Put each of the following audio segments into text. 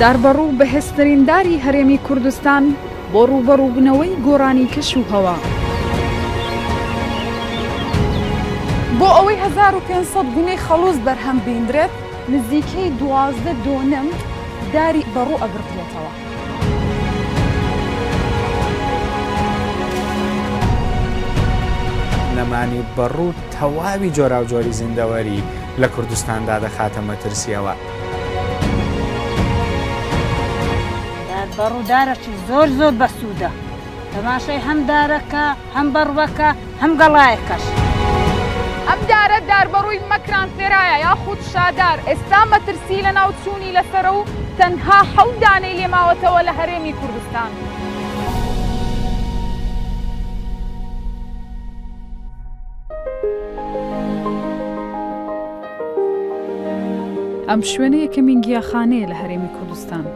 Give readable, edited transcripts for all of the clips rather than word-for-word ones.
داربەڕوو بەهێزترین داری هەرێمی کوردستان بۆ ڕووبەڕووبوونەوەی گۆڕانی کەش و هەوا. بۆ ئەوەی 1500 گونەی خەڵوز بەرهەم بیندرێت، نزیکەی 12 دۆنم داری بەڕوو ئەبڕدرێتەوە. نەمانی بەڕوو تەواوی جۆراوجۆری زیندەوەری لە کوردستاندا دەخاتە مەترسییەوە. دار بەڕوو دارەکی زۆر زۆر بەسوودە تەماشای هەم دارەکە هەم بەڕوەکە هەم گەڵایەکەش. ئەم دارە داربەڕووی مەکران فێرایە یاخود شادار ئێستا مەترسی لەناوچوونی لەسەرە و تەنها حەوت دانەی لێ ماوەتەوە لە هەرێمی کوردستان. ئەم شوێنە یەکەمین گیاخانەیە لە هەرێمی کوردستان.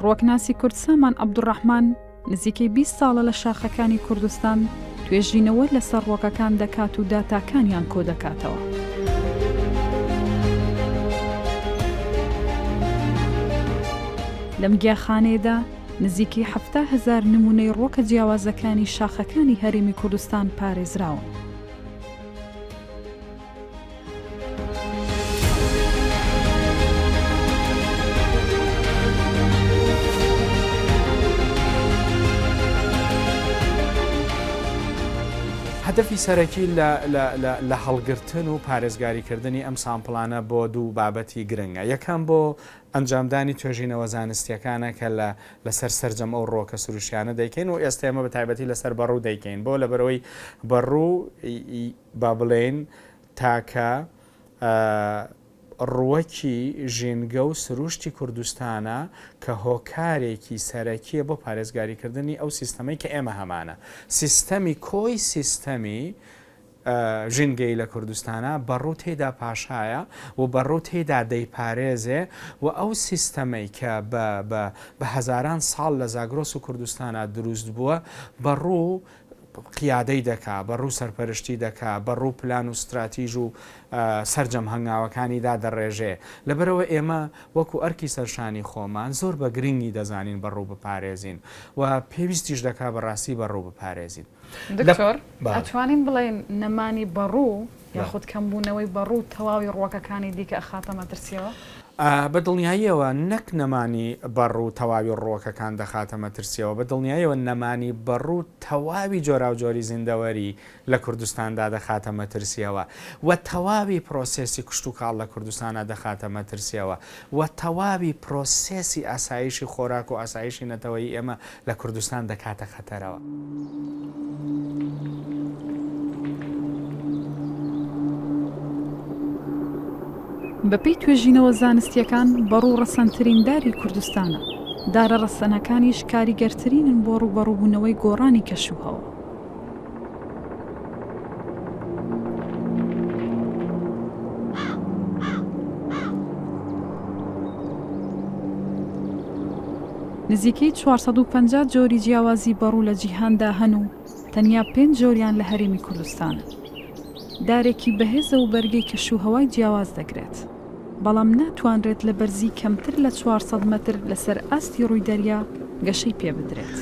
ڕوەکناسی کورد سامان عەبدولڕەحمان نزیکەی 20 ساڵە لە شاخەکانی کوردستان توێژینەوە لەسەر ڕوەکەکان دەکات و داتاکانیان کۆدەکاتەوە. لەم گیاخانەیەدا نزیکەی 70 هەزار نموونەی ڕوەکە جیاوازەکانی شاخەکانی هەرێمی کوردستان پارێزراون. هەدەفی سەرەکی لە هەڵگرتن و پارێزگاریکردنی ئەم سامپڵانە بۆ دوو بابەتی گرنگە، یەکەم بۆ ئەنجامدانی توێژینەوە زانستییەکانە کە لە لەسەر سەرجەم ئەو ڕووەکە سروشتیانە دەیکەین و ئێستا ئێمە بە تایبەتی لەسەر بەڕوو دەیکەین بۆ لەبەرئەوەی بەڕوو با بڵێین تاکە ڕووەکی ژینگە و سروشتی کوردستانە کە هۆکارێکی سەرەکییە بۆ پارێزگاریکردنی ئەو سیستەمەی کە ئێمە هەمانە. سیستەمی کۆی سیستەمی ژینگەیی لە کوردستانا بەڕوو تێیدا پاشایە و بەڕوو تێیدا دەیپارێزێ و ئەو سیستەمەی کە بە بە بە هەزاران ساڵ لە زاگرۆس و کوردستانا دروست بووە بەڕوو قیادەی دەکا، بەڕوو سەرپەرشتی دەکا، بەڕوو پلان و ستراتیژ و سەرجەم هەنگاوەکانی دادەڕێژێ. لەبەرئەوە ئێمە وەکو ئەرکی سەرشانی خۆمان زۆر بە گرنگی دەزانین بەڕوو بپارێزین و پێویستیش دەکا بەڕاستی بەڕوو بپارێزین. دکتۆر ئەتوانین بڵێین نەمانی بەڕوو یاخود کەمبوونەوەی بەڕوو تەواوی ڕووەکەکانی دیکە ئەخاتە مەترسیەوە؟ بە دڵنیاییەوە نەک نەمانی بەڕوو تەواوی ڕووەکەکان دەخاتە مەترسیەوە، بە دڵنیاییەوە نەمانی بەڕوو تەواوی جۆراوجۆری زیندەوەری لە کوردستاندا دەخاتە مەترسیەوە و تەواوی پرۆسێسی کشتوکاڵ لە کوردستانا دەخاتە مەترسیەوە و تەواوی پرۆسێسی ئاسایشی خۆراک و ئاسایشی نەتەوەیی ئێمە لە کوردستان دەکاتە خەتەرەوە. بەپێی توێژینەوە زانستییەکان بەڕوو ڕەسەنترین داری کوردستانە، دارە ڕەسەنەکانیش کاریگەرترینن بۆ ڕووبەڕووبوونەوەی گۆڕانی کەشوهەوا. نزیکەی 450 جۆری جیاوازی بەڕوو لە جیهاندا هەن و تەنیا پێنج جۆریان لە هەرێمی کوردستانن. دارێکی بەهێزە و بەرگەی کەشوهەوای جیاواز دەگرێت، بەڵام ناتوانرێت لە بەرزی کەمتر لە 400 مەتر لەسەر ئاستی ڕووی دەریا گەشەی پێبدرێت.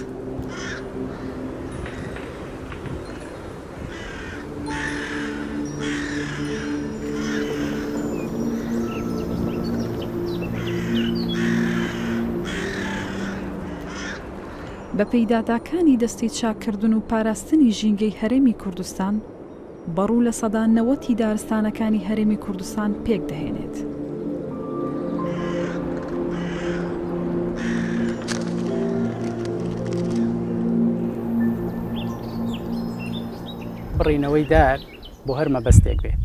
بەپێی داتاکانی دەستەی چاککردن و پاراستنی ژینگەی هەرێمی کوردستان، بەڕوو 90% ی دارستانەکانی هەرێمی کوردستان پێکدەهێنێت. بڕینەوەی دار بۆ هەر مەبەستێک بێت،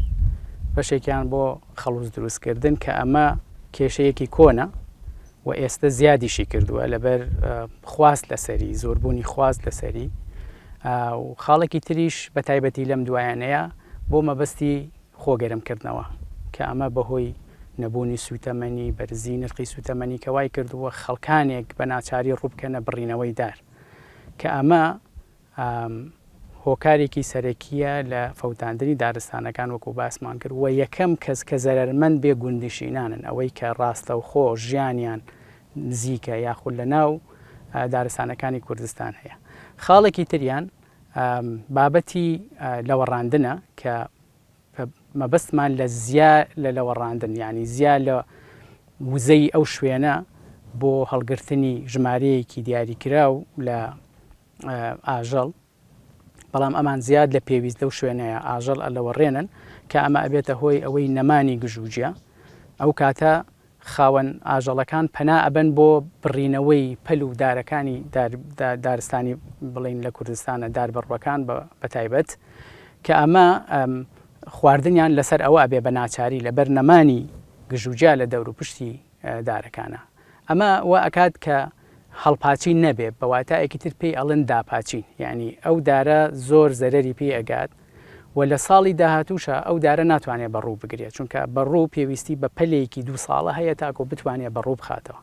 بەشێکیان بۆ خەڵوز دروستکردن کە ئەمە کێشەیەکی کۆنە و ئێستە زیادیشی کردووە لەبەر خواست لەسەری، زۆربوونی خواست لەسەری و خاڵێکی تریش بە تایبەتی لەم دوایانەیە بۆ مەبەستی خۆگەرمکردنەوە کە ئەمە بەهۆی نەبوونی سووتەمەنی، بەرزی نرخی سووتەمەنی کە وای کردووە خەڵکانێک بە ناچاری ڕووبکەنە بڕینەوەی دار کە ئەمە. هۆکارێکی سەرەکییە لە فەوتاندنی دارستانەکان وەکو باسمان کرد و یەکەم کەس کە زەرەرمەند بێ گوندنشینانن ئەوەی کە ڕاستەوخۆ ژیانیان نزیکە یاخود لە ناو دارستانەکانی کوردستان هەیە. خاڵێکی تریان بابەتی لەوەڕاندنە کە مەبەستمان لە زیا لە لەوەڕاندن یانی زیا لە وزەی ئەو شوێنە بۆ هەڵگرتنی ژمارەیەکی دیاریکراو لە ئاژەڵ، بەڵام ئەمان زیاد لە پێویست لەو شوێنەیە ئاژەڵ ئەلەوەڕێنن کە ئەمە ئەبێتە هۆی ئەوەی نەمانی گژوگیا ئەو کاتە خاوەن ئاژەڵەکان پەنا ئەبەن بۆ بڕینەوەی پەل و دارەکانی دارستانی بڵین لە کوردستانە دار بەڕوەکان بە تایبەت کە ئەمە خواردنیان لەسەر ئەوە ئەبێ بە ناچاری لەبەر نەمانی گژوگیا لە دەور و پشتی دارەکانە. ئەمە وا ئەکات کە هەڵپاچین نەبێ، بە واتایەکی تر پێی ئەڵێن داپاچین، یانی ئەو دارە زۆر زەرەری پێ ئەگات و لە ساڵی داهاتووشا ئەو دارە ناتوانێ بەڕوو بگرێ، چونکە بەڕوو پێویستی بە پەلێکی دوو ساڵە هەیە تاکۆ بتوانێ بەڕوو بخاتەوە.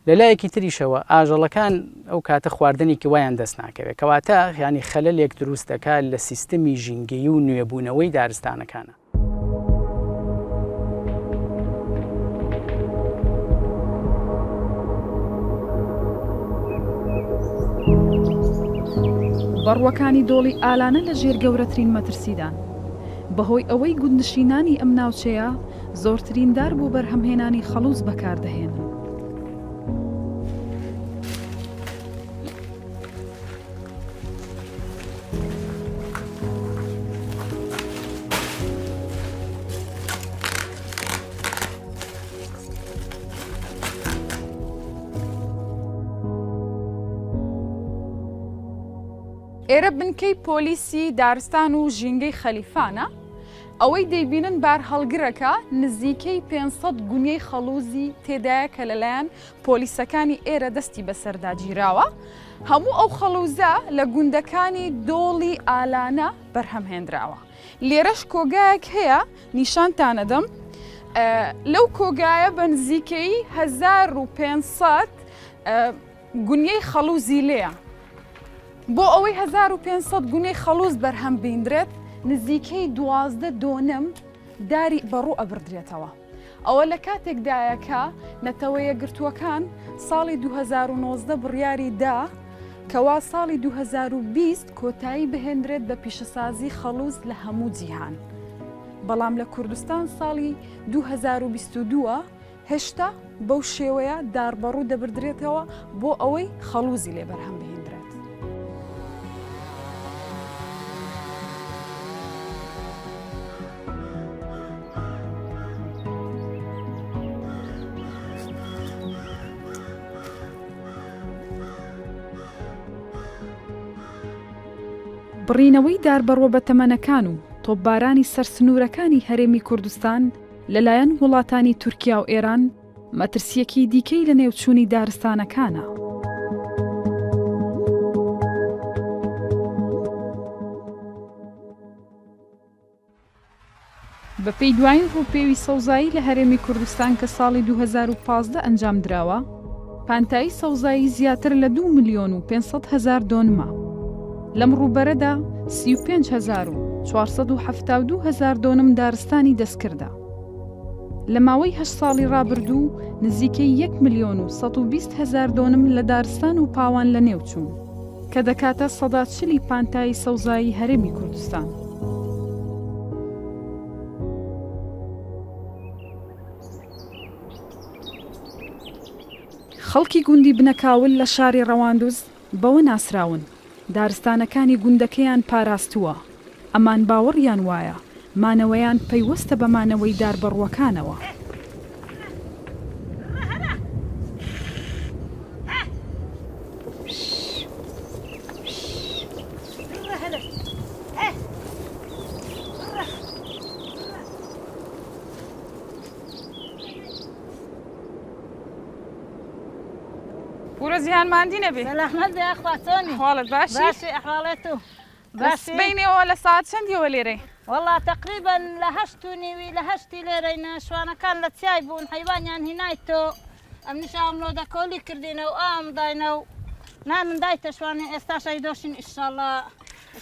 لە لایەکی تریشەوە ئاژەڵەکان ئەو کاتە خواردنێکی وایان دەست ناکەوێ، کەواتە یانی خەلەلێک دروست دەکا لە سیستمی ژینگەیی و نوێبوونەوەی دارستانەکانا. بەڕووەکانی دۆڵی ئالانە لە ژێر گەورەترین مەترسیدان، بەهۆی ئەوەی گوندنشینانی ئەم ناوچەیە زۆرترین دار بۆ بەرهەمهێنانی خەڵووز بەکاردەهێنن. ئێرە بنکەی پۆلیسی دارستان و ژینگەی خەلیفانە، ئەوەی دەیبینن بارهەڵگرەکە نزیکەی 500 گونیەی خەڵوزی تێدایە کە لەلایەن پۆلیسەکانی ئێرە دەستی بەسەردا گیراوە. هەموو ئەو خەڵوزە لە گوندەکانی دۆڵی ئالانە بەرهەم هێنراوە. لێرەش کۆگایەک هەیە نیشانتانەدەم. لەو کۆگایە بە نزیکەیی 1500 گونیەی خەڵوزی لێیە. بۆ ئەوەی 1500 گونەی خەڵوز بەرهەم بیندرێت نزیکەی 12 دۆنم داری بەڕوو ئەبڕدرێتەوە. ئەوە لە کاتێکدایە کە نەتەوە یەکگرتووەکان ساڵی 2019 بڕیاری دا کەوا ساڵی 2020 کۆتایی بهێندرێت بە پیشەسازی خەڵوز لە هەموو جیهان. بەڵام لە کوردستان ساڵی 2022 هێشتا بەو شێوەیە داربەڕوو دەبردرێتەوە بۆ ئەوەی خەڵوزی لێ بەرهەم بهیندرێت. بڕینەوەی داربەڕووە بەتەمەنەکان و تۆپبارانی سەر سنوورەکانی هەرێمی کوردستان لەلایەن وڵاتانی تورکیا و ئێران مەترسییەکی دیکەی لەنێوچوونی دارستانەکانە. بەپێی دوایین ڕووپێوی سەوزایی لە هەرێمی کوردستان کە ساڵی 2015 ئەنجامدراوە، پانتایی سەوزایی زیاتر لە دوو ملیۆن و 500 هەزار دۆنمە. لەم ڕووبەرەدا 35 هەزار و 472 هەزار دۆنم دارستانی دەستکردە. لە ماوەی هەشت ساڵی ڕابردوو نزیکەی یەک ملیۆن و 120 هەزار دۆنم لە دارستان و پاوان لەنێوچوون، کە دەکاتە سەدا چلی پانتایی سەوزایی هەرێمی کوردستان. خەڵکی گوندی بنەکاول لە شاری ڕەواندوز بەوە ناسراون، دارستانەکانی گوندەکەیان پاراستووە، ئەمان باوەڕیان وایە مانەوەیان پەیوەستە بە مانەوەی داربەڕووەکانەوە. پورە زیان ماندی نەبێ. سەلامەت بێ ئەخوا چۆنی؟ ئەحواڵت باشی؟ باشی ئەحواڵێ تو؟ لە سبەینێوە لە سەعات چەندیەوە لێرەی؟ وەڵا تەقریبەن لە هەشت و نیوی لە هەشتی لێرەینە شوانەکان لە چیای بوون حەیوانیان هینای تۆ ئەمنیش ئاوم لۆ دەکۆلی کردینە و ئاوم داینە و. نانم دایتە شوانێ ئێستاش ئەیدۆشین ئیشاڵا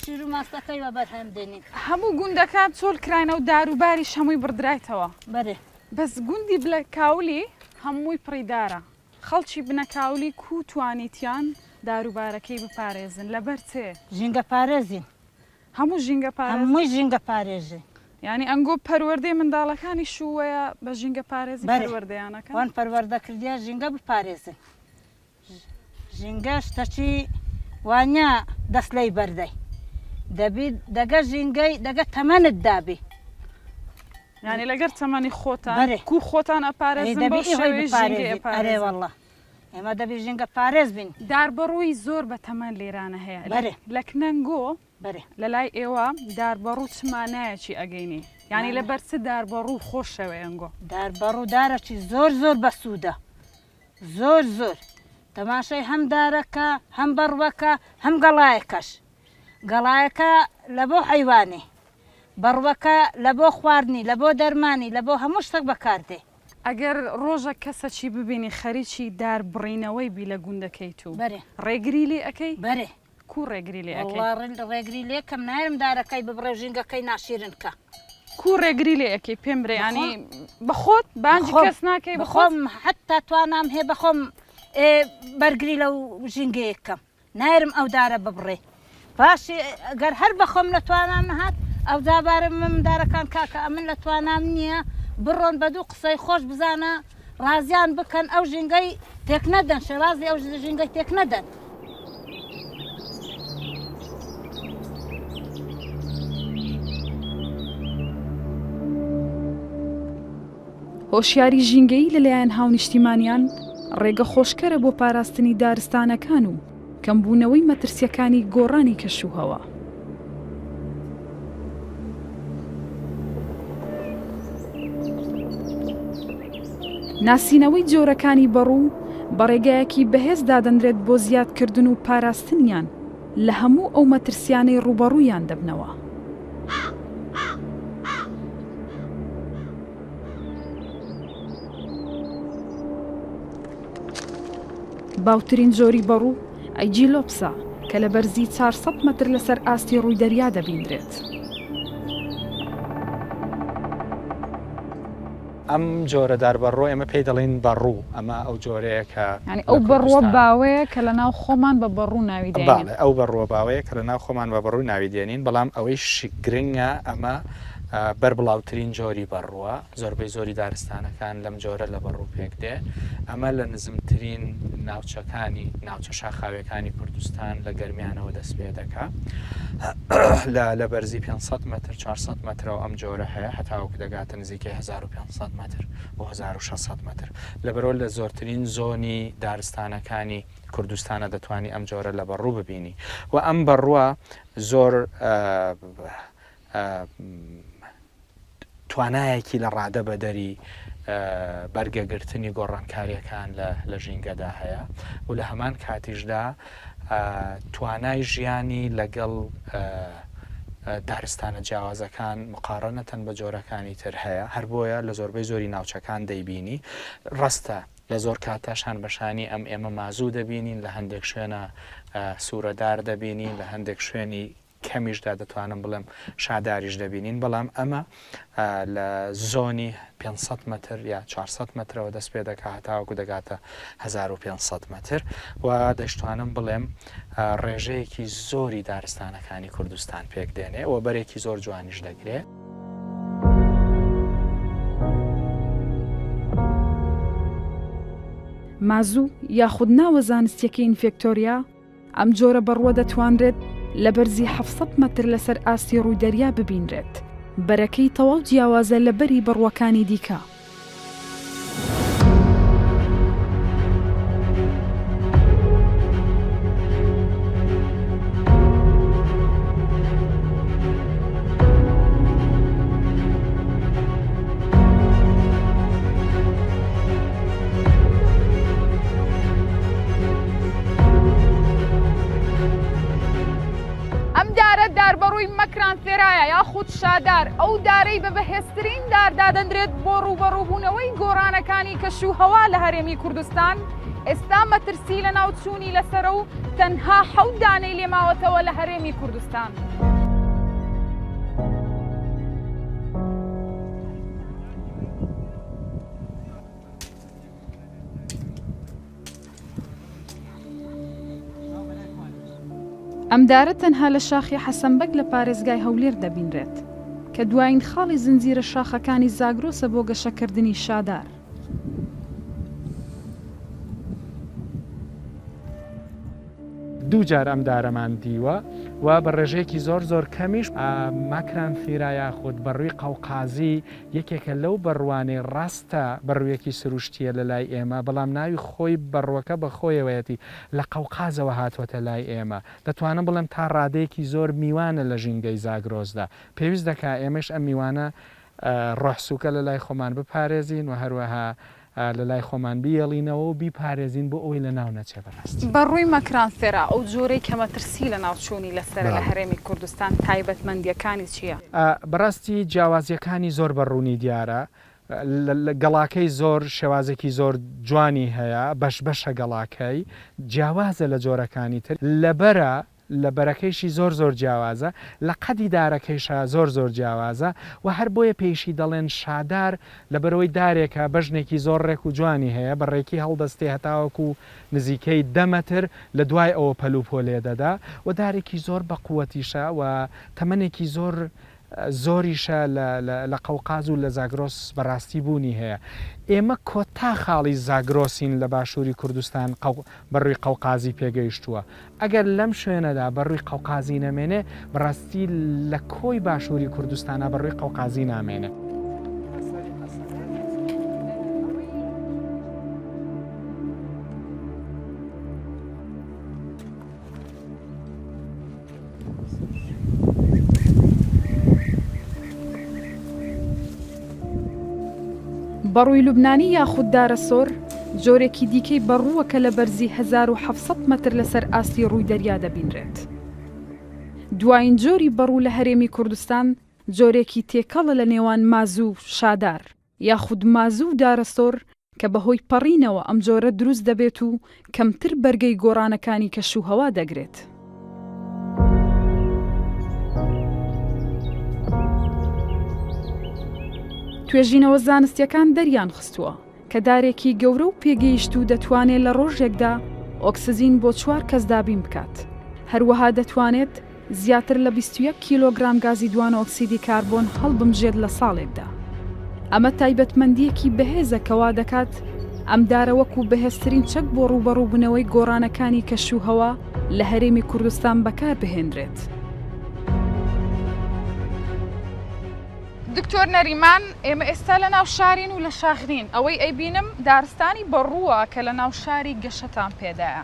شیر و ماستەکەی وە بەرهەم دێنین. هەموو گوندەکان چۆل کراینە و دار و باریش هەمووی بڕدرایتەوە. بەرێ. بەس گوندی بلەکاولی هەمووی پڕی دارە. خەڵکی بنەکاولی کوو توانیتیان دار و بارەکەی بپارێزن؟ لەبەر چێ؟ ژینگە پارێزین. هەموو ژینگە پارێزن؟ هەمووی ژینگە پارێزین. یانی ئەنگۆ پەروەردەی منداڵەکانی شووەیە بە ژینگە پارێزی بەرێ. پەروەردەیان ئەکەن؟ وان پەروەردە کردیە ژینگە بپارێزن. ژینگە شتەکی وانیە دەست لێی بەردەی دەبی دەگە ژینگەی دەگە تەمەنت دابی. یانی لەگەر تەمەنی خۆتان بەرێ. کو خۆتان ئەی ئەپارێزن دەبی بەو ئیهۆی شێوەیە ژینگەی بپارێزین ئەرێ ئەپارێزن. وەڵا ئێمە دەبی ژینگە پارێز بین. داربەڕووی زۆر بە تەمەن لێرانە هەیە بەرێ. لە کنەنگۆ بەرێ. لەلای ئێوە داربەڕوو چ مانایەکی ئەگەینی؟ یانی لەبەر چ داربەڕوو خۆشەوێ ئەنگۆ؟ داربەڕوو دارەکی زۆر زۆر بەسوودە زۆر زۆر تەماشای هەم دارەکە هەم بەڕوەکە هەم گەڵایەکەش گەڵایەکە لەبۆ حەیوانی بەڕوەکە لەبۆ خواردنی لەبۆ دەرمانی لەبۆ هەموو شتەک بەکاردێ. ئەگەر ڕۆژەک کەسەکی ببینی خەریکی دار بڕینەوەی بی لە گوندەکەی تو بەرێ. ڕێگری لێ ئەکەی؟ بەرێ. کوو ڕێگری لێ ئەکەی؟ وەڵا ڕێگری لێ کەم نایەرم دارەکەی ببڕێ و ژینگەکەی ناشیرن کە. کوو ڕێگری لێ ئەکەی پێم برێ یانی بەخۆت بانگی کەس ناکەی بەخۆت؟ بەخۆم حەتا توانام هەیە بەخۆم بەرگری لەو ژینگەیە کەم نایەرم ئەو دارە ببڕێ پاشی گەر هەر بەخۆم لە توانام نەهات ئەوجا بارم من دارەکان کاکە ئەمن لە توانام نییە بڕۆن بە دوو قسەی خۆش بزانە ڕازیان بکەن ئەو ژینگەی تێکنەدەن شێوازی ئەو ژینگەی تێکنەدەن. هۆشیاری ژینگەیی لەلایەن هاونیشتیمانیان ڕێگە خۆشکەرە بۆ پاراستنی دارستانەکان و کەمبوونەوەی مەترسییەکانی گۆڕانی کەشوهەوا. ناسینەوەی جۆرەکانی بەڕوو بە ڕێگایەکی بەهێز دادەنرێت بۆ زیادکردن و پاراستنیان لە هەموو ئەو مەترسیانەی ڕووبەڕوویان دەبنەوە. باوترین جۆری بەڕوو ئەیجیلۆپسە کە لە بەرزی 400 مەتر لەسەر ئاستی ڕووی دەریا دەبینرێت. ئەم جۆرە دار بەڕووە ئێمە پێی دەڵێین بەڕوو، ئەمە ئەو جۆرەیە کە یانی ئەو بەڕووە باوەیە کە لە ناو خۆمان بە بەڕوو ناوی دێنین. بەڵێ ئەو بەڕووە باوەیە کە لە ناو خۆمان بە بەڕوو ناوی دێنین، بەڵام ئەوەی گرنگە ئەمە بەربڵاوترین جۆری بەڕووە، زۆربەی زۆری دارستانەکان لەم جۆرە لە بەڕوو پێک دێ، ئەمە لە نزمترین ناوچەکانی ناوچە شاخاویەکانی کوردستان لە گەرمیانەوە دەست پێ دەکا لە لە بەرزی 500 مەتر 400 مەترەوە ئەم جۆرە هەیە هەتاوەکو دەگاتە نزیکەی 1500 مەتر بۆ 1600 مەتر لەبەرئەوە لە زۆرترین زۆنی دارستانەکانی کوردستانە دەتوانی ئەم جۆرە لە بەڕوو ببینی و ئەم بەڕووە زۆر توانایەکی لە ڕادە بەدەری بەرگەگرتنی گۆڕانکارییەکان لە ژینگەدا هەیە و لە هەمان کاتیشدا توانای ژیانی لەگەڵ دارستانە جیاوازەکان مقارەنەتەن بە جۆرەکانی تر هەیە، هەر بۆیە لە زۆربەی زۆری ناوچەکان دەیبینی. ڕاستە لە زۆر کاتا شان بە شانی ئەم ئێمە مازوو دەبینین، لە هەندێک شوێنە سوورەدار دەبینین، لە هەندێک شوێنی کەمیشدا دەتوانم بڵێم شاداریش دەبینین، بەڵام ئەمە لە زۆنی 500 مەتر یا 400 مەترەوە دەست پێ دەکات هەتاوەکو دەگاتە 1500 مەتر و دەشتوانم بڵێم ڕێژەیەکی زۆری دارستانەکانی کوردستان پێک دێنێ و بەرێکی زۆر جوانیش دەگرێ. مازوو یاخود ناوە زانستیەکەی ئینفێکتۆریا، ئەم جۆرە بەڕووە دەتوانرێت لە بەرزی 700 مەتر لەسەر ئاستی ڕووی دەریا ببینرێت، بەرەکەی تەواو جیاوازە لە بەری بەڕووەکانی دیکە. ئەم دارە داربەڕووی مەکران فێرایە. یاخود شادار، ئەو دارەی بە بەهێزترین دار دادەنرێت بۆ ڕووبەڕووبوونەوەی گۆڕانەکانی کەشوهەوا لە هەرێمی کوردستان، ئێستا مەترسی لەناوچوونی لەسەرە و تەنها حەوت دانەی لێ ماوەتەوە لە هەرێمی کوردستان. ئەم دارە تەنها لە شاخی حەسەن بەگ لە پارێزگای هەولێر دەبینرێت، کە دوایین خاڵی زنجیرە شاخەکانی زاگرۆسە بۆ گەشەکردنی شادار. دوو جار ئەم دارەمان دیوە و بە ڕێژەیەکی زۆر زۆر کەمیش ماکرانثیرا یاخود بەڕووی قەوقازی یەکێکە لەو بەڕووانەی ڕاستە بەڕوویەکی سروشتییە لە لای ئێمە، بەڵام ناوی خۆی بەڕووەکە بە خۆیەوەیەتی لە قەوقازەوە هاتووەتە لای ئێمە. دەتوانم بڵێم تا ڕادەیەکی زۆر میوانە لە ژینگەی زاگرۆسدا. پێویست دەکا ئێمەیش ئەم میوانە ڕۆح سووکە لە لای خۆمان بپارێزین و هەروەها لە لای خۆمان بیهێڵینەوە و بیپارێزین بۆ ئەوەی لە ناو نەچێ بەڕاستی. بە ڕووی مەکرانثێرا ئەو جۆرەی کە مەترسی لە ناوچوونی لەسەرە لە هەرێمی کوردستان تایبەتمەندییەکانی چییە؟ بەڕاستی جیاوازییەکانی زۆر بە ڕوونی دیارە. گەڵاکەی زۆر شێوازێکی زۆر جوانی هەیە، بەش بەشە گەڵاکەی، جیاوازە لە جۆرەکانی تر، لەبەرە لە بەرەکەیشی زۆر زۆر جیاوازە، لە قەدی دارەکەیشا زۆر زۆر جیاوازە و هەر بۆیە پێیشی دەڵێن شادار، لەبەرئەوەی دارێکە بەژنێکی زۆر ڕێک و جوانی هەیە، بە ڕێکی هەڵدەستێ هەتاوەکو نزیکەی دە مەتر، لە دوای ئەوە پەل و پۆ لێ دەدا و دارێکی زۆر بە قوەتیشە و تەمەنێکی زۆر زۆریشە لە لە قەوقاز و لە زاگرۆس بە ڕاستی بوونی هەیە. ئێمە کۆتا خاڵی زاگرۆسین لە باشووری کوردستان قەو بە ڕووی قەوقازی پێگەیشتووە. ئەگەر لەم شوێنەدا بە ڕووی قەوقازی نەمێنێ، بە ڕاستی لە کۆی باشووری کوردستانا بە ڕووی قەوقازی نامێنێ. بەڕووی لوبنانی یاخود دارەسۆر جۆرێکی دیکەی بەڕووە کە لە بەرزی 1700 مەتر لەسەر ئاستی ڕووی دەریا دەبینرێت. دوایین جۆری بەڕوو لە هەرێمی کوردستان جۆرێکی تێکەڵە لە نێوان مازوو و شادار یاخود مازوو و دارەسۆر کە بەهۆی پەڕینەوە ئەم جۆرە دروست دەبێت و کەمتر بەرگەی گۆڕانەکانی کەشوهەوا دەگرێت. توێژینەوە زانستییەکان دەریانخستووە کە دارێکی گەورە و پێگەیشتوو دەتوانێت لە ڕۆژێکدا ئۆکسجین بۆ چوار کەس دابین بکات، هەروەها دەتوانێت زیاتر لە 21 کیلۆگرام گازی دوانۆکسیدی کاربۆن هەڵبمژێت لە ساڵێکدا. ئەمە تایبەتمەندییەکی بەهێزە کە وا دەکات ئەم دارە وەکو بەهێزترین چەک بۆ ڕووبەڕووبوونەوەی گۆڕانەکانی کەشوهەوا لە هەرێمی کوردستان بەکاربهێنرێت. دکتۆر نەریمان، ئێمە ئێستا لە ناو شارین و لە شاخ نین، ئەوەی ئەیبینم دارستانی بەڕووە کە لە ناو شاری گەشەتان پێدایە.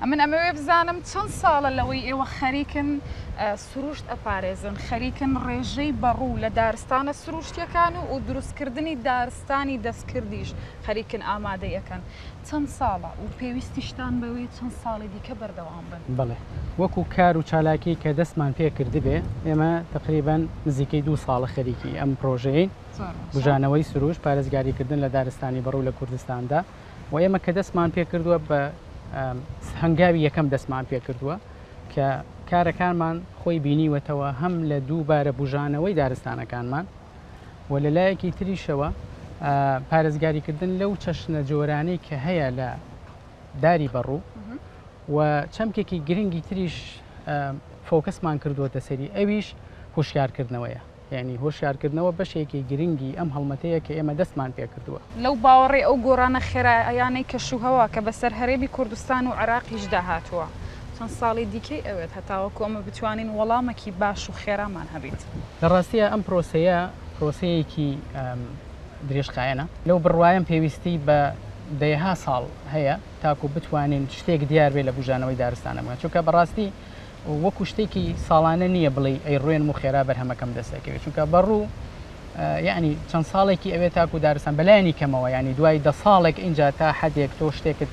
ئەمن ئەمەوێ بزانم چەند ساڵە لەوەی ئێوە خەریکن سروشت ئەپارێزن، خەریکن ڕێژەی بەڕوو لە دارستانە سروشتیەکان و و دروستکردنی دارستانی دەستکردیش خەریکن ئامادەی ئەکەن. چەند ساڵە و پێویستیشتان بەوەیە چەند ساڵی دیکە بەردەوام بن؟ بەڵێ وەکو کار و چالاکی کە دەستمان پێ کردبێ ئێمە تەقریبەن نزیکەی دوو ساڵە خەریکی ئەم پرۆژەیەین، بوژانەوەی سروشت، پارێزگاریکردن لە دارستانی بەڕوو لە کوردستاندا و ئێمە کە دەستمان پێ کردووە بە هەنگاوی یەکەم دەستمان پێ کردووە کە کارەکانمان خۆی بینیوەتەوە هەم لە دووبارە بوژانەوەی دارستانەکانمان و لە لایەکی تریشەوە پارێزگاریکردن لەو چەشنە جۆرانەی کە هەیە لە داری بەڕوو و چەمکێکی گرنگی تریش فۆکەسمان کردووەتە سەری ئەویش هۆشیارکردنەوەیە یعنی هۆشیارکردنەوە بەشێکی گرنگی ئەم هەڵمەتەیە کە ئێمە دەستمان پێکردووە. لەو باوەڕەی ئەو گۆڕانە خێرایانەی کەشوهەوا کە بەسەر هەرێمی کوردستان و عێراقیشدا هاتووە، چەند ساڵی دیکەی ئەوێت هەتاوەکو ئەمە بتوانین وەڵامەکی باش و خێرامان هەبیت؟ لە ڕاستیا ئەم پرۆسەیە پرۆسەیەکی درێژخایەنە، لەو بڕوایەم پێویستی بە دەیەها ساڵ هەیە تاکو بتوانین شتێک دیار بێت لە بوژانەوەی دارستانەکان، چونکە بەڕاستی وەکو شتێکی ساڵانە نییە بڵێی ئەیڕوێنم و خێرا بەرهەمەکەم دەست دەکەوێت، چونکە بەڕوو یەعنی چەند ساڵێکی ئەوێت تاکو دارستان بەلایەنی کەمەوە یعنی دوای دە ساڵێک ئینجا تا حدێک تۆ شتێکت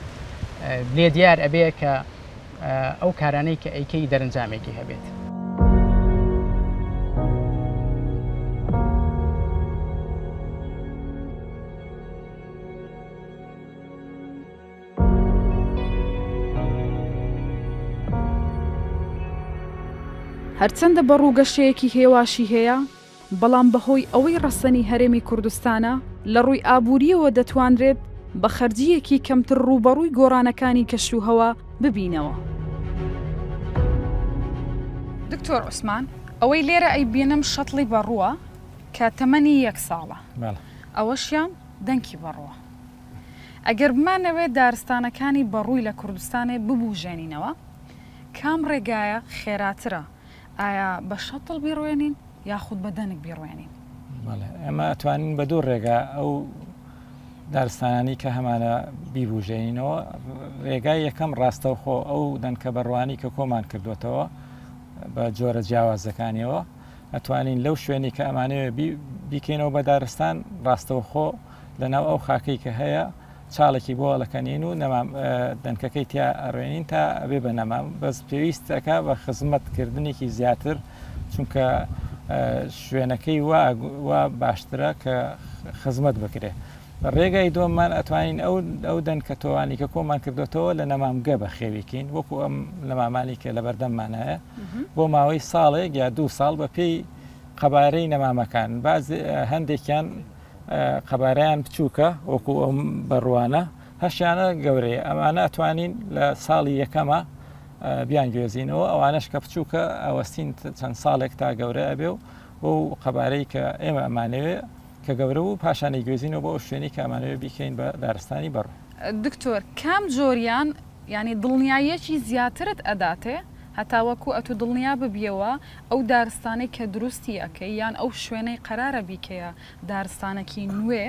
لێ دیار ئەبێ کە ئەو کارانەی کە ئەیکەی دەرەنجامێکی هەبێت. هەرچەندە بەڕوو گەشەیەکی هێواشی هەیە، بەڵام بەهۆی ئەوەی ڕەسەنی هەرێمی کوردستانە، لە ڕووی ئابوورییەوە دەتوانرێت بە خەرجییەکی کەمتر ڕووبەڕووی گۆڕانەکانی کەشوهەوا ببینەوە. دکتۆر عوسمان، ئەوەی لێرە ئەیبینم شەتڵی بەڕووە کە تەمەنی یەک ساڵە، ئەوەشیان دەنکی بەڕووە. ئەگەر بمانەوێت دارستانەکانی بەڕووی لە کوردستانێ ببوژێنینەوە، کام ڕێگایە خێراترە؟ ئایا بە شەتڵ بیڕوێنین یاخود بە دەنک بیڕوێنین؟ بەڵێ ئێمە ئەتوانین بە دوو ڕێگا ئەو دارستانانی کە هەمانە بیبوژێنینەوە ڕێگای یەکەم ڕاستەوخۆ ئەو دەنکە بەڕوانی کە کۆمان کردوێتەوە بە جۆرە جیاوازەکانیەوە ئەتوانین لەو شوێنی کە ئەمانەوێ بیکەینەوە بە دارستان ڕاستەوخۆ لەناو ئەو خاکەی کە هەیە چاڵێکی بۆ هەڵەکەنین و نەمام دەنکەکەی تیا ئەڕوێنین تا ئەبێ بە نەمام بەس پێویست ئەکا بە خزمەت کردنێکی زیاتر چونکە شوێنەکەی وا وا باشترە کە خزمەت بکرێ ڕێگای دووەممان ئەتوانین ئەو ئەو دەنکە تۆوانی کە کۆمان کردوێتەوە لە نەمامگە بە خێویکەین وەکو ئەم نەمامانی کە لە بەردەممانایە بۆ ماوەی ساڵێک یا دوو ساڵ بە پێی قەبارەی نەمامەکان باز هەندێکیان قەبارەیان بچووکە وەکو ئەم بەڕوانە هەشیانە گەورەیە ئەمانە ئەتوانین لە ساڵی یەکەمە بیان گوێزینەوە ئەوانش کە بچووکە ئەوەستین چەند ساڵێک تا گەورە ئەبێ و بۆ قەبارەی کە ئێمە ئەمانەوێ کە گەورە بوو پاشانی گوێزینەوە بۆ ئەو شوێنی کە ئەمانەوێ بیکەین بە دارستانی بەڕوو. دکتۆر کام جۆریان یانی دڵنیاییەکی زیاترت ئەداتێ هەتاوەکو ئەتو دڵنیا ببیەوە ئەو دارستانەی کە دروستی ئەکەی یان ئەو شوێنەی قەرارە بیکەیە دارستانەکی نوێ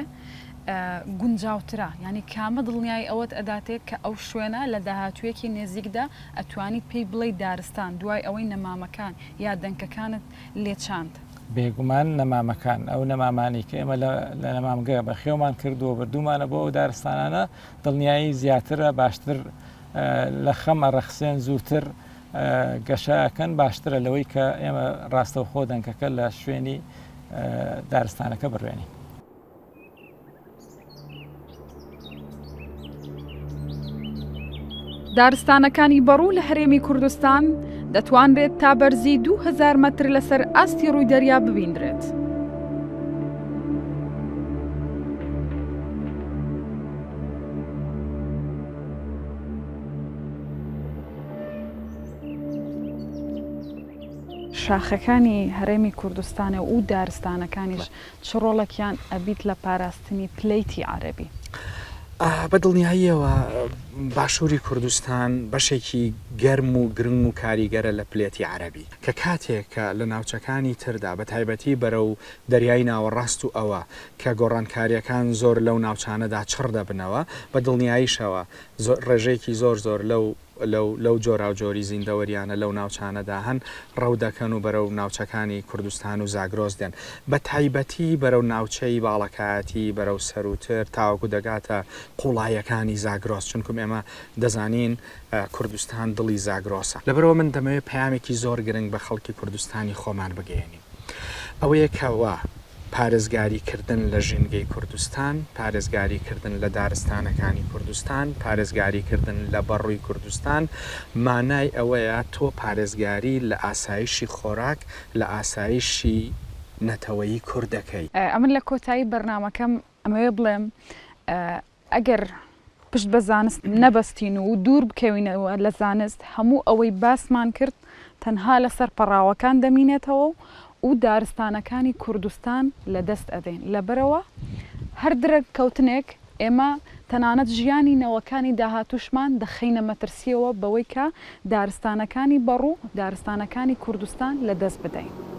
گونجاوترە یانی کامە دڵنیایی ئەوەت ئەداتێ کە ئەو شوێنە لە داهاتوویەکی نێزیکدا ئەتوانی پێی بڵێی دارستان دوای ئەوەی نەمامەکان یا دەنکەکانت لێ چاند؟ بێگومان نەمامەکان، ئەو نەمامانەی کە ئێمە لە نەمامگە بەخێومان کردووە بردوومانە بۆ ئەو دارستانانە دڵنیایی زیاترە باشتر لە خەم ئەڕەخسێن زووتر گەشە ئەکەن باشترە لەوەی کە ئێمە ڕاستەوخۆ دەنکەکە لە شوێنی دارستانەکە بڕوێنین. دارستانەکانی بەڕوو لە هەرێمی کوردستان دەتوانرێت تا بەرزی 2000 مەتر لەسەر ئاستی ڕووی دەریا ببیندرێت. شاخەکانی هەرێمی کوردستانێ و دارستانەکانیش چ ڕۆڵێکیان ئەبیت لە پاراستنی پلەیتی عەرەبی؟ بە دڵنیاییەوە باشووری کوردستان بەشێکی گەرم و گرنگ و کاریگەرە لە پلێتی عەرەبی کە کاتێک کە لە ناوچەکانی تردا بە تایبەتی بەرەو دەریای ناوەڕاست و ئەوە کە گۆڕانکارییەکان زۆر لەو ناوچانەدا چڕ دەبنەوە بە دڵنیاییشەوە ڕێژەیەکی زۆر زۆر لەو لەو لەو جۆراوجۆری زیندەوەریانە لەو ناوچانەدا هەن ڕەو دەکەن و بەرەو ناوچەکانی کوردستان و زاگرۆس دێن بە تایبەتی بەرەو ناوچەی باڵەکایەتی بەرەو سەرووتر تاوەکو دەگاتە قوڵاییەکانی زاگرۆس چونکوم ئێمە دەزانین کوردستان دڵی زاگرۆسە. لەبەرئەوە من دەمەوێت پەیامێکی زۆر گرنگ بە خەڵکی کوردستانی خۆمان بگەیەنین ئەوەیە کە وا پارێزگاری کردن لە ژینگەی کوردستان، پارێزگاری کردن لە دارستانەکانی کوردستان، پارێزگاری کردن لە بەڕووی کوردستان مانای ئەوەیە تۆ پارێزگاری لە ئاسایشی خۆراک، لە ئاسایشی نەتەوەیی کورد دەکەی. ئەمن لە کۆتایی بەرنامەکەم ئەمەوێ بڵێم ئەگەر پشت بە زانست نەبەستین و دوور بکەوینەوە لە زانست، هەموو ئەوەی باسمان کرد تەنها لەسەر پەڕاوەکان دەمینێتەوە و دارستانەکانی کوردستان لە دەست ئەدەین. لەبەرئەوە هەر درەنگ کەوتنێک ئێمە تەنانەت ژیانی نەوەکانی داهاتووشمان دەخەینە مەترسییەوە بەوەی کە دارستانەکانی بەڕوو، دارستانەکانی کوردستان لە دەست بدەین.